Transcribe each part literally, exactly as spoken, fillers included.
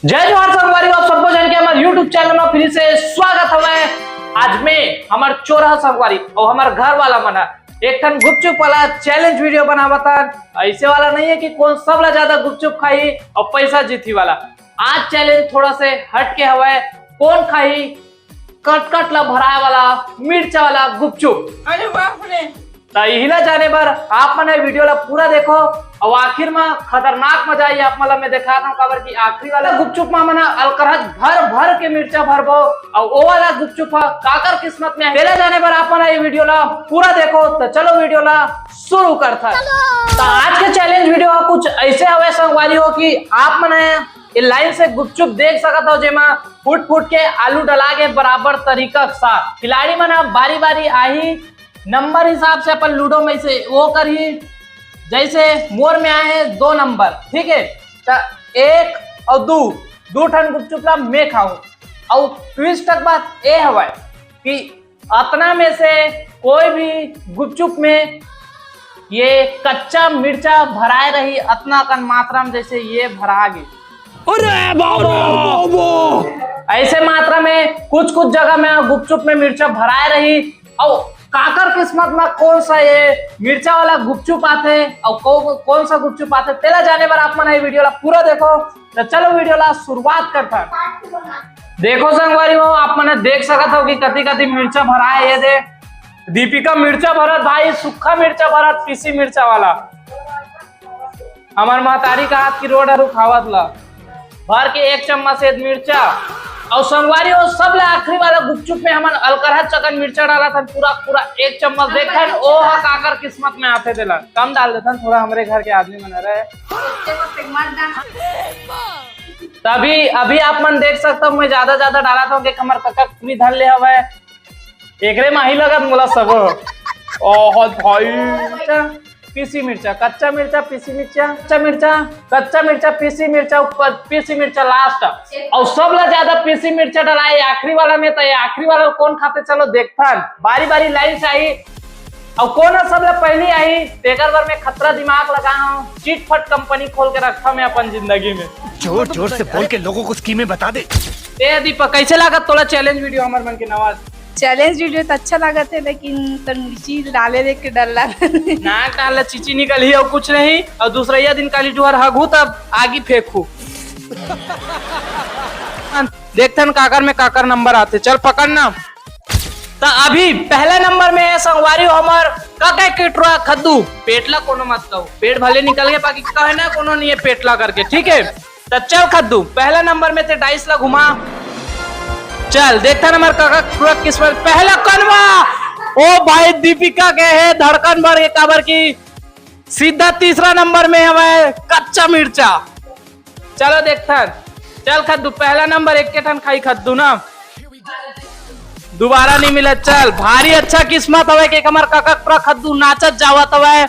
जय जोहार संगवारी, आप सबो झन के हमर YouTube चैनल में फिर से स्वागत हवय। आज मैं हमर चोरहा संगवारी अउ हमर घर वाला मन ह एक ठन गुपचुप वाला चैलेंज वीडियो बनावत हन। ऐसे वाला नहीं है कि कौन सबला ज्यादा गुपचुप खाही अउ पैसा जीती वाला। आज चैलेंज थोड़ा से हट के हवय। कौन खाही कटकट ला भराए वाला मिर्चा वाला गुपचुप? अरे बाप रे। त इही ला जाने बर आप मन ये वीडियो ला पूरा देखो अउ आखिर में खतरनाक मजा आही आप मन ला मैं दिखात हूँ, काबर कि आखिरी वाला गुपचुप में हमन अलकरहच भर भर के मिर्चा भरबो अउ ओ वाला गुपचुप ह काकर किस्मत में हे, तेला जाने बर आप मन ये वीडियो ला पूरा देखो। त चलो वीडियो ला शुरू करथन। त आज के चैलेंज वीडियो ह कुछ ऐसे हवे संगवारी हो कि आप मन ये लाइन से गुपचुप देख सकत हो, जेमा फुट फुट के आलू डला के बराबर तरीका के साथ। खिलाड़ी मन ह बारी बारी आही, नंबर हिसाब से अपन लूडो में से वो करही। जैसे मोर में आए हैं दो नंबर, ठीक है, त एक अउ दू, दू ठन गुपचुप ला मैं खाऊं। अउ ट्विस्ट के बात ए हवय कि अतना में से कोई भी गुपचुप में ये कच्चा मिर्चा भराए रही, अतना कन मात्रा में जैसे ये भरा गे। अरे बाबा! ऐसे मात्रा में कुछ कुछ जगह में गुपचुप में मिर्चा भराए रही। अउ काकर किस्मत में कौन सा ये मिर्चा वाला गुपचुप आथे अउ कौ-, कौन सा गुपचुप आथे, तेला जाने बर आप मन ये वीडियो ला पूरा देखो। तो चलो वीडियो ला शुरुआत करथन। देखो संगवारी हो, आप मन देख सकत हो कि कति कति मिर्चा भराए। ये दे दीपिका मिर्चा भरत भाई, सूखा मिर्चा भरत, पीसी मिर्चा वाला। हमर महतारी का हाथ की रोड हरु खावत ला। भर के एक चम्मच से मिर्चा। अउ संगवारी हो, सबले आखिरी वाला गुपचुप में हमन अलकरहा चकन मिर्चा डालत हन, पूरा पूरा एक चम्मच। देखथन ओ ह काकर किस्मत में आथे तेला। कम डाल देथन, थोड़ा हमरे घर के आदमी मन रहे। तभी अभी आप मन देख सकत हो, मैं ज्यादा ज्यादा डालत हूँ कि हमर कका पूरी धर ले हवय। एकरे माही लगत मोला सबो। ओहो भाई। पीसी मिर्चा, कच्चा मिर्चा, पीसी मिर्चा, कच्चा मिर्चा, कच्चा मिर्चा, पीसी मिर्चा, ऊपर पीसी मिर्चा लास्ट। अउ सबला ज्यादा पीसी मिर्चा डलाए आखिरी वाला में, त ये आखिरी वाला कौन खाथे, चलो देखथन। बारी बारी लाइन से आही, अउ कौन ह सबला पहली आही, तेकर बर मैं खतरा दिमाग लगा हूँ। चिटफट कंपनी खोल के रखा मैं अपन जिंदगी में। जोर जोर से बोल के लोगों को स्कीमें बता दे। ए दीपक, कैसे लागत तोला चैलेंज वीडियो हमर मन के नवा? चैलेंज वीडियो तो अच्छा लागत है, लेकिन तन मिर्ची डाले देख के डर लागत है। नाक डाल ला चीची निकलही अउ कुछ नहीं, अउ दूसरइया दिन काली डुहर हगहू तब आगी फेंकहू। देखथन काकर में काकर नंबर आथे, चल पकड़ना। त अभी पहला नंबर में है संगवारी हो हमर कका के टुरा खद्दू। पेटला कोनो मत कहो, पेट भले निकल गए, बाकी कहना कोनो नहीं है पेटला करके, ठीक है? त चल खद्दू, पहला नंबर में ते डाइस ला घुमा। चल, देखथन हमर कका के टुरा किस्मत, पहला कनवा। ओ भाई, दीपिका के है धड़कन बढ़ के, काबर की सीधा तीसरा नंबर में हवय कच्चा मिर्चा। चलो देखथन। चल खद्दू, पहला नंबर एक के ठन खाई खद्दू ना। दोबारा नहीं मिला। चल, भारी अच्छा किस्मत हवय के हमर कका के टुरा खद्दू नाचत जावत हवय।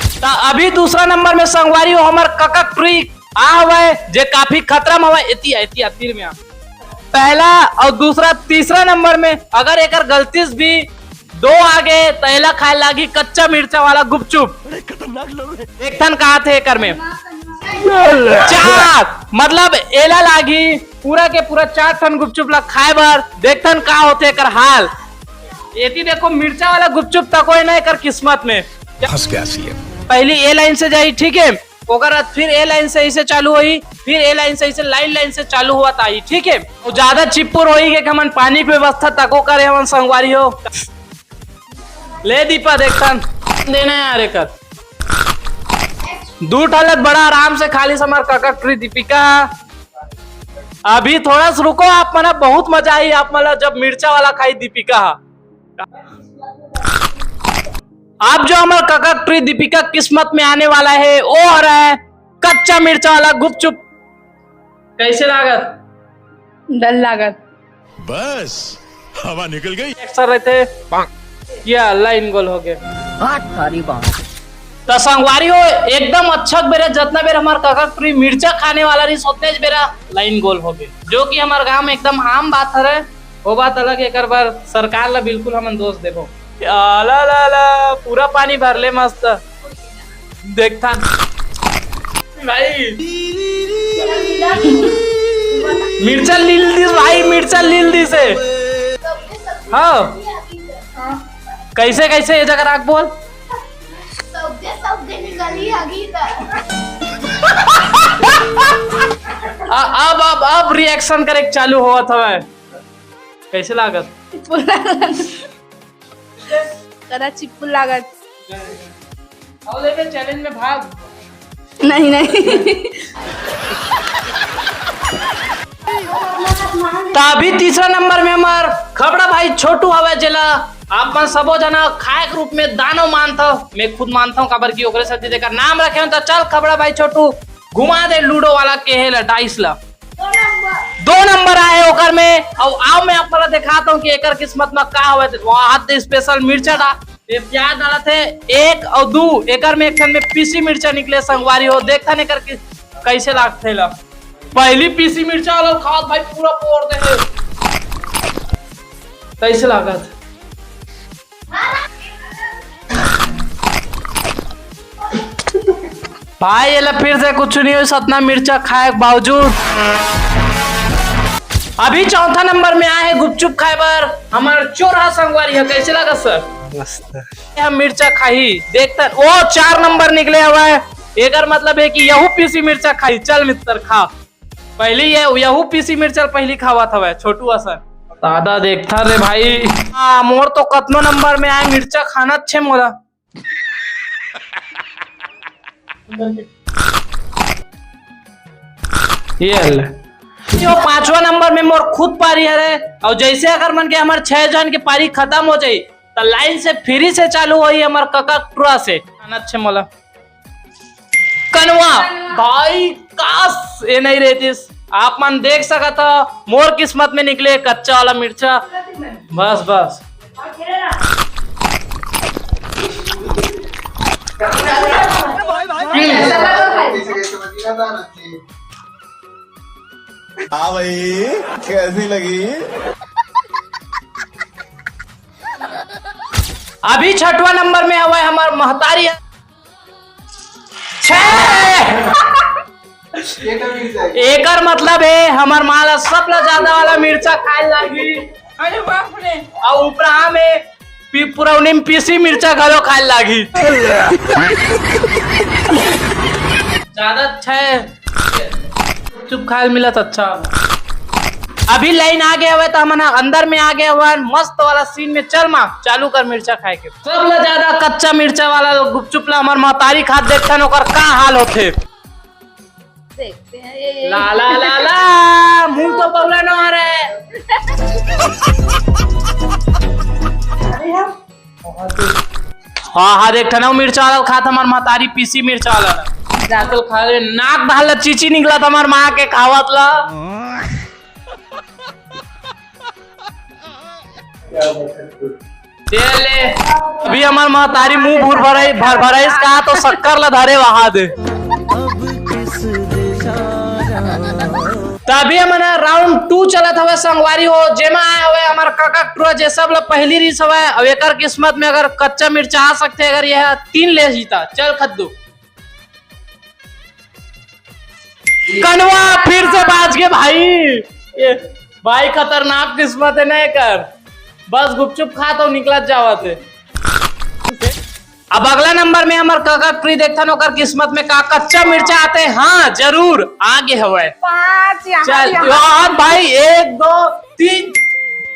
त अभी दूसरा नंबर में संगवारी हो हमर कका के टुरी आ हवय, जे काफी खतरा में हवय। एती आ, एती आ, तीर में आ। पहला अउ दूसरा, तीसरा नंबर में अगर एकर गलती से भी दो आगे, त एला खाए लागी कच्चा मिर्चा वाला गुपचुप। बड़े खतरनाक लोग हैं। देखथन का आथे एकर में। चार, मतलब एला लागी पूरा के पूरा चार ठन गुपचुप ला खाए बर। देखथन का होथे एकर हाल। एती देखो, मिर्चा वाला गुपचुप तको है ना एकर किस्मत में। फंस गया सीएम। पहली ए लाइन से जाई, ठीक है, ओकर बाद फिर ए लाइन से ऐसे चालू होई, फिर ए लाइन से ऐसे लाइन लाइन से चालू होवत आई, ठीक है। अउ ज्यादा चिप्पुर होई के हमन पानी के व्यवस्था तको करे हमन संगवारी हो। ले दीपा, देखथन देना यार एकर। दू ठन ले बड़ा आराम से खाली हमर कका के टुरी दीपिका। अभी थोड़ा सा रुको आप मन, बहुत मजा आई आप मन ला जब मिर्चा वाला खाई दीपिका हा। अब जो हमर कका के टुरी दीपिका किस्मत में आने वाला है, वो हो रहा है कच्चा मिर्चा वाला गुपचुप। कैसे लागत? डर लागत। बस, हवा निकल गई। एक्सर रहते, या लाइन गोल हो गए। हाथ थारी बात। त संगवारी हो, एकदम अच्छा बेरा, जतना बेर हमर कका के टुरी मिर्चा खाने वाला रहिस, ओतने बेरा लाइन गोल हो गए, जो कि हमर गांव में एकदम आम बात हरे। वो बात अलग है, एकर बर सरकार ला बिल्कुल हमन दोष देबो। आ, ला, ला, ला, पूरा पानी भर ले मस्त। देखथन भाई। मिर्चा लील दिस भाई, मिर्चा लील दिस हे। हाँ। कैसे, कैसे ये जगह राख बोल। अब अब अब रिएक्शन करे चालू होवत हवय। कैसे लागत? करा चिप्पू लागत। अउ लेबे चैलेंज में भाग। नहीं, नहीं। त अभी तीसरा नंबर में हमर खबड़ा भाई छोटू हवय, जेला आप मन सबो जना खाए के रूप में दानव मानथव। मैं खुद मानथव, काबर कि ओकरे सेती तेकर नाम रखे हन। त चल खबड़ा भाई छोटू, घुमा दे लूडो वाला केहे ला, डाइस ला। दो नंबर आए ओकर में। अउ आओ मैं आप ला दिखाता हूँ कि एकर किस्मत में का हवय। वहाँ हाथ दे स्पेशल मिर्चा डाल, ये प्याज डालत हे एक अउ दू, एकर में एक ठन में पीसी मिर्चा निकले संगवारी हो। देखथन एकर कि-, कैसे लागथे ला। पहली पीसी मिर्चा वाला खात भाई पूरा पोर दे हे। कैसे लागत? भाई, एला फिर से कुछ नहीं होइस, अतना मिर्चा खाए के बावजूद। अभी चौथा नंबर में आए हे गुपचुप खाए बर हमर चोरहा संगवारी ह। कैसे लगा सर? मस्त। ये हम मिर्चा खाही, देखथन। ओ, चार नंबर निकले हवय, एकर मतलब हे कि यहू पीसी मिर्चा खाही। चल मित्र, खा। पहली ये यहू पीसी मिर्चा पहली खावत हवय, छोटू असन। दादा देखथन रे भाई। हाँ, मोर तो कतनो नंबर में आए, मिर्चा खाना अच्छे मोला। ये ले। जो पांचवा नंबर में मोर खुद पारी हरे, अउ जैसे अगर मन के हमर छह जन के पारी खत्म हो जाई, त लाइन से फिरी से चालू होई हमर कका टुरा से। खाना अच्छे मोला। कनवा, भाई काश ये नहीं रहतीस। आप मन देख सकत ह, मोर किस्मत में निकले कच्चा वाला मिर्चा। बस, बस। हाँ भाई, कैसी लगी? अभी छठवा नंबर में हवय हमर महतारी। छह। एकर मतलब हे हमर माँ ला सबले ज्यादा वाला मिर्चा खाए लागही। अरे बाप रे। अउ उपरा में पी-, पुरौनी में पीसी मिर्चा घलो खाए लागही। ज्यादा अच्छा हे, चुप खाए मिलत अच्छा। अभी लाइन आ गया हुआ त हमन अंदर में आ गया हुआ मस्त वाला सीन में। चल माँ, चालू कर मिर्चा खाए के। सबले ज्यादा कच्चा मिर्चा वाला गुपचुप ला हमर महतारी खात देखथन, ओकर का हाल होथे। देखते हैं, ये, ये। ला, ला, ला, ला, मुंह तो बौला न आ रहा है। हाँ, हाँ, देख ठन अउ मिर्चा वाला खात हमर महतारी पीसी मिर्चा वाला। जाकर खा ले, नाक डाल चीची निकलत हमर माँ के खावत ला। ये ले, अभी हमर महतारी मुंह भुर भराई, भर भराइस का तो शक्कर ला धरे वहा दे। त अभी हमन round two चलत हवे संगवारी हो, जेमा आए हवे हमर कका टुरा, जे सब ला पहली रिस हवे। अब एकर किस्मत में अगर कच्चा मिर्चा आ सकथे, अगर ये तीन ले जीता, चल खद्दू। कनवा फिर से बाज के भाई। ये भाई खतरनाक किस्मत है ना एकर। बस गुपचुप खा तो निकलत जावत है। अब अगला नंबर में हमर कका प्री देखथन ओकर किस्मत में का कच्चा मिर्चा आते। हाँ जरूर आगे हवय। पाँच यहाँ चल यहाँ। यार भाई एक दो तीन,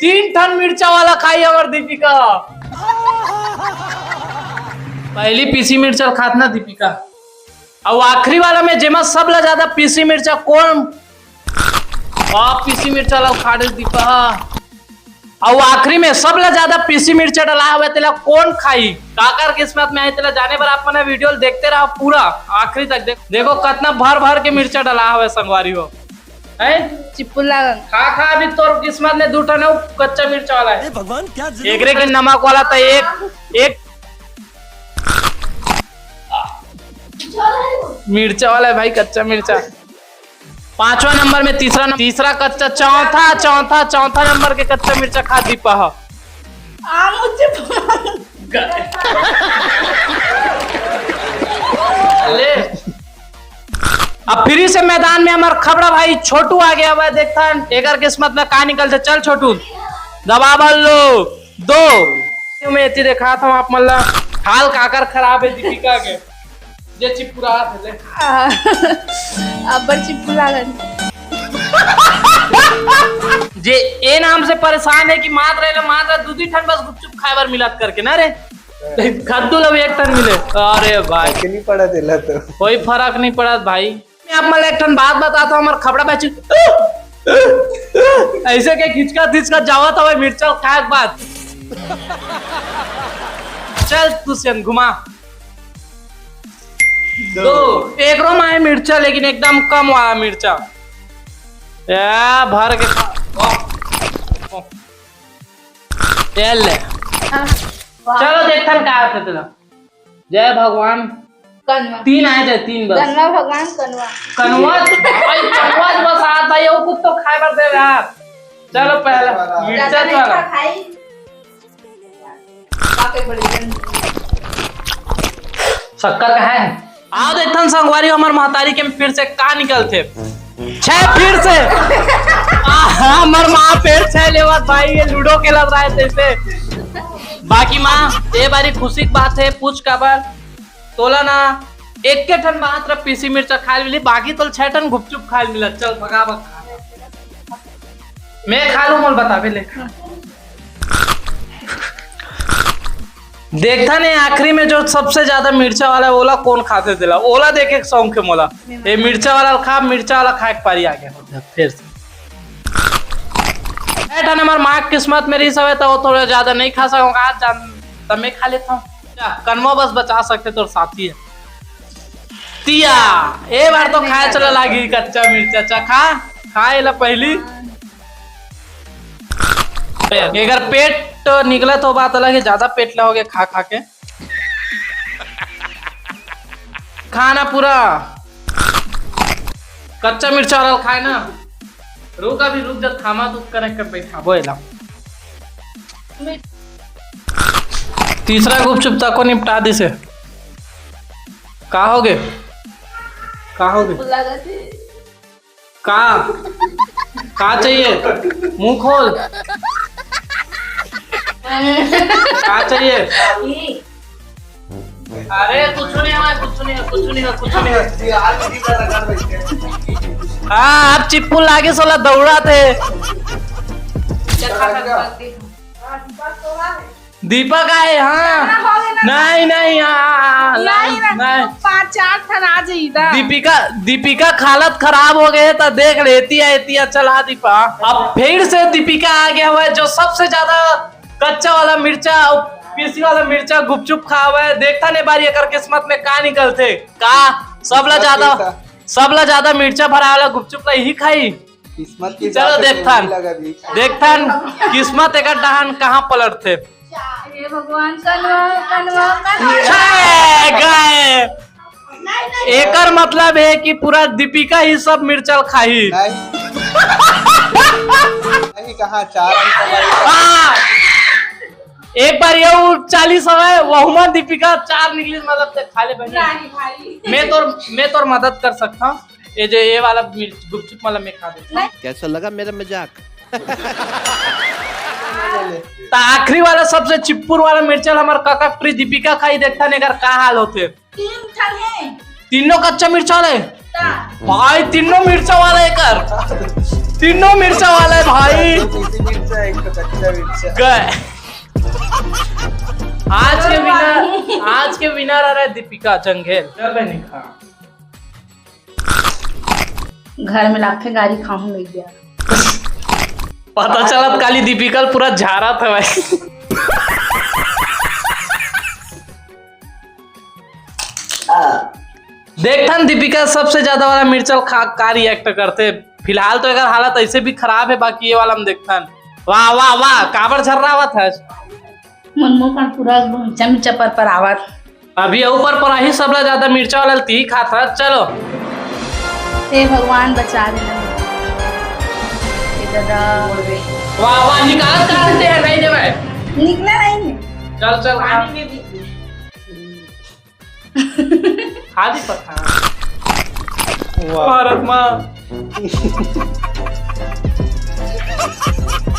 तीन ठन मिर्चा वाला खाई हमर दीपिका। पहली पीसी मिर्चा खात ना दीपिका। अउ आखिरी वाला में जेमा सबले ज्यादा पीसी मिर्चा कोन? वाह, पीसी मिर्चा ला उखाड़े दीपा। अउ आखिरी में सबले ज्यादा पीसी मिर्चा डला हवे तेला कोन खाई? काकर किस्मत में आए तेला जाने बर आप मन वीडियो देखते रहो पूरा आखिरी तक। देख, देखो कितना भर भर के मिर्चा डला हवे संगवारी हो। हैं? चिप्पू लागन। खा खा, अभी तोर किस्मत में दू ठन अउ कच्चा मिर्चा वाला है। हे भगवान, क्या जुल्म। एकरे के नमक वाला तो एक, एक मिर्चा वाला है भाई, कच्चा मिर्चा। पांचवा नंबर में तीसरा नंबर, तीसरा कच्चा, चौथा, चौथा, चौथा नंबर के कच्चा मिर्चा खा दीपा ह। आ, मुझे ले। अब फिर से मैदान में हमर खबड़ा भाई छोटू आ गया हुआ है। देखथन एकर किस्मत में का निकलथे। चल छोटू, दबा बल्लो दो। मैं एती देखात हूँ आप मन ला, हाल काकर खराब है दीपिका के, जे चिपुरा थे ले। अब्बड़ चिपुरा गन। जे ए नाम से परेशान है कि मात्र ले मात्र दू दी ठन बस गुपचुप खाए बर मिलत करके ना रे, खद्दू ला भी एक ठन मिले। अरे भाई, फर्क नहीं पड़ा तेला तो। कोई फर्क नहीं पड़ा भाई। मैं आप मन ला एक ठन बात बताता हूँ, हमर खबड़ा बैच ऐसे के खिचका खिचका जावत हवे मिर्चा खाए के बाद। चल तू सेन घुमा दो। एकरो माए मिर्चा, लेकिन एकदम कम वाला मिर्चा। या भर के खा। ये ले। वाह। चलो देखथन का आथे तेला। जय भगवान। कनवा। तीन आए थे, तीन बस। कनवा भगवान, कनवा। कनवा, भाई, कनवा तो बस आता है, वो कुछ तो खाए बर दे यार। चलो पहला मिर्चा ज्यादा नहीं वाला। खा, खाई। बाकी बड़ी जन। शक्कर का है। आओ देखथन संगवारी, हमर महतारी के फिर से का निकलथे। छह फिर से। आ, हमर माँ फिर छह लेवत भाई, ये लूडो खेलत रहे तैसे। बाकी माँ, ए बारी खुशी की बात है, पूछ काबर तोला ना एक के ठन मात्र पीसी मिर्चा खाए मिली, बाकी तोल छह ठन गुपचुप खाए मिला। चल भगा भगा। मैं खा लूं, मोल बताबे ले। देखथन ए आखिरी में जो सबसे ज्यादा मिर्चा वाला है, ओला कौन खाथे तेला, ओला देखे के शौक है मोला। ये मिर्चा वाला खा, मिर्चा वाला खाए के पारी आ गया। फिर से ए ठन हमर माँ के किस्मत में रही सवे, तो वो थोड़ा ज्यादा नहीं खा सकूंगा, आज जान तब मैं खा लेता हूँ। क्या कनवा बस बचा सकते तोर साथी है। तिया, ए बार तो खाए चला लागी कच्चा मिर्चा। अच्छा, खा, खा एला पहली। एकर पेट तो निकलत हो बात अलग है, ज्यादा पेट ला हो गया खा खा के। खाना पूरा कच्चा मिर्चा वाला खाए ना। रुक, अभी रुक जा, थामा तू कनेक्ट कर बैठा बोला। तीसरा गुपचुप तको निपटा दिसे। का हो गे? का हो गे? का, का चाहिए? मुंह खोल। का चाहिए? अरे कुछ नहीं है, कुछ नहीं है, कुछ नहीं है, कुछ नहीं है। हाँ, आप चिप्पू लागे सोला दौड़ा थे। दीपक आए, हाँ। नहीं, नहीं, हाँ, हाँ, हाँ, नहीं, नहीं। पाँच चार ठन आ जाई दा। दीपिका, दीपिका के हालत खराब हो गए तो देख ले, एतिया, एतिया चला दीपा। अब फिर से दीपिका आ गया हुआ है, जो सबसे ज्यादा कच्चा वाला मिर्चा और पीसी वाला मिर्चा गुपचुप खा हुआ है। देखथन ए बारी एकर किस्मत में का निकलथे, का सबला ज्यादा, सबला ज्यादा मिर्चा भरा वाला गुपचुप ला ही खाई। किस्मत के चलो हिसाब से देखथन। देखथन किस्मत एकर डहान कहाँ पलटथे। हे भगवान, कनवा, कनवा, कनवा। छे गए। एकर मतलब है कि पूरा दीपिका ही सब मिर्चल खाही। नहीं। नहीं, कहाँ चार अंक हमारे। हाँ। एक बार ये चालीस हवे, वहुमा दीपिका चार निकली, मतलब ते खा ले बहनी। नहीं भाई। मैं तोर, मैं तोर मदद कर सकता हूँ। ये जो ये वाला मिर्च-, गुपचुप वाला मैं खा देता हूँ। कैसा लगा मेरा मजाक? त आखिरी वाला सबसे चिप्पुर वाला मिर्चल हमर कका प्री दीपिका खाई, देखता नहीं कर का हाल होते। तीन ठन हे। तीनों कच्चा मिर्चा ले। ता। भाई तीनों मिर्चा वाला है कर। तीनों मिर्चा वाला है भाई। एक मिर्चा, एक तो कच्चा मिर्चा। गए। आज के विनर, आज के विनर आ रहा है दीपिका जंघेल। चल बहनी खा। घर में लाके गारी खाहूं नहीं गया। पता चलत काली दीपिका पूरा झारा था भाई। देखथन दीपिका सबसे ज्यादा वाला मिर्चल खा का रिएक्ट करते। फिलहाल तो एकर हालत ऐसे भी खराब है, बाकी ये वाला हम देखथन। वाह वाह वाह, काबर झर्रावत है। मन मुंह पर पूरा मिर्चा मिर्चा पर पर आवत। अभी ऊपर पर ही सबला ज्यादा मिर्चा वाला ती खात है। चलो। हे भगवान बचा लेना। हे दादा। वाह वाह, निकाल काटते हैं नहीं देवे। निकला नहीं है। चल चल खा। पानी में भी। खा दी पत्ता। भारत माँ।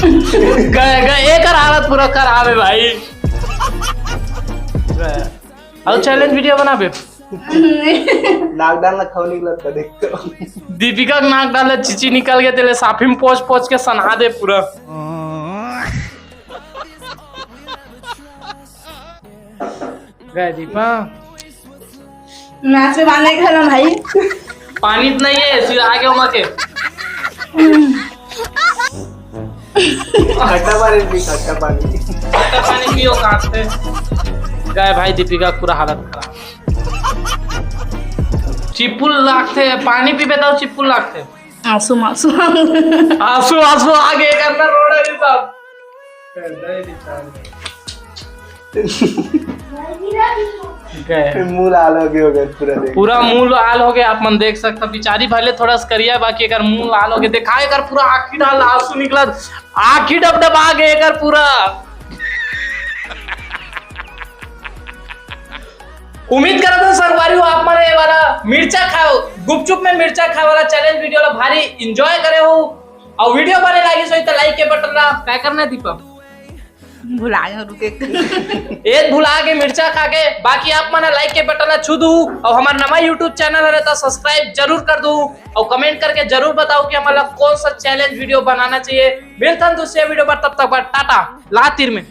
गए, गए, एकर हालत पूरा खराब है भाई। गए। अउ challenge video बनाबे। नाक डालना खाओ निकला था, देख तो। दीपिका के नाक डाले, चीची निकल गए, तेले साफी में पोंछ पोंछ के सना दे पूरा। गए दीपा। नाच में बांधे घर में भाई। पानी तो नहीं है, सिर्फ आगे उमा के। खट्टा पानी पी, खट्टा पानी। खट्टा पानी पियो, काटते। गए भाई, दीपिका पूरा हालत खराब। चिपुल लागथे, पानी पीबे तो चिपुल लागथे। आंसू, आंसू। आंसू, आंसू आगे करना, रोड़ा ये सब। गए। मुंह लाल हो गए, हो गए पूरा, देख। पूरा मुंह लाल हो गए, आप मन देख सकता। बिचारी भले थोड़ा सा करिया, बाकी एकर मुंह लाल हो गए। देखा, एकर पूरा आँखी डाल आंसू निकला, आँखी डबडबा गए एकर पूरा। उम्मीद करत हूँ संगवारी हो, आप मन ये वाला मिर्चा खाओ, गुपचुप में मिर्चा खाए वाला challenge video ला भारी enjoy करे हो। और video बने लागिस होही तो like के button ला क्या करना है दीपक? भुला गया, रुके। एक भुला के मिर्चा खा के, बाकी आप मन like के button ला छू दू। और हमार नवा YouTube channel हरे तो subscribe जरूर कर दू। और comment करके जरूर बताओ कि हमला कौन सा challenge video बनाना चाहिए। मिलथन दूसरे video पर, तब तक बर टाटा, ला तीर में।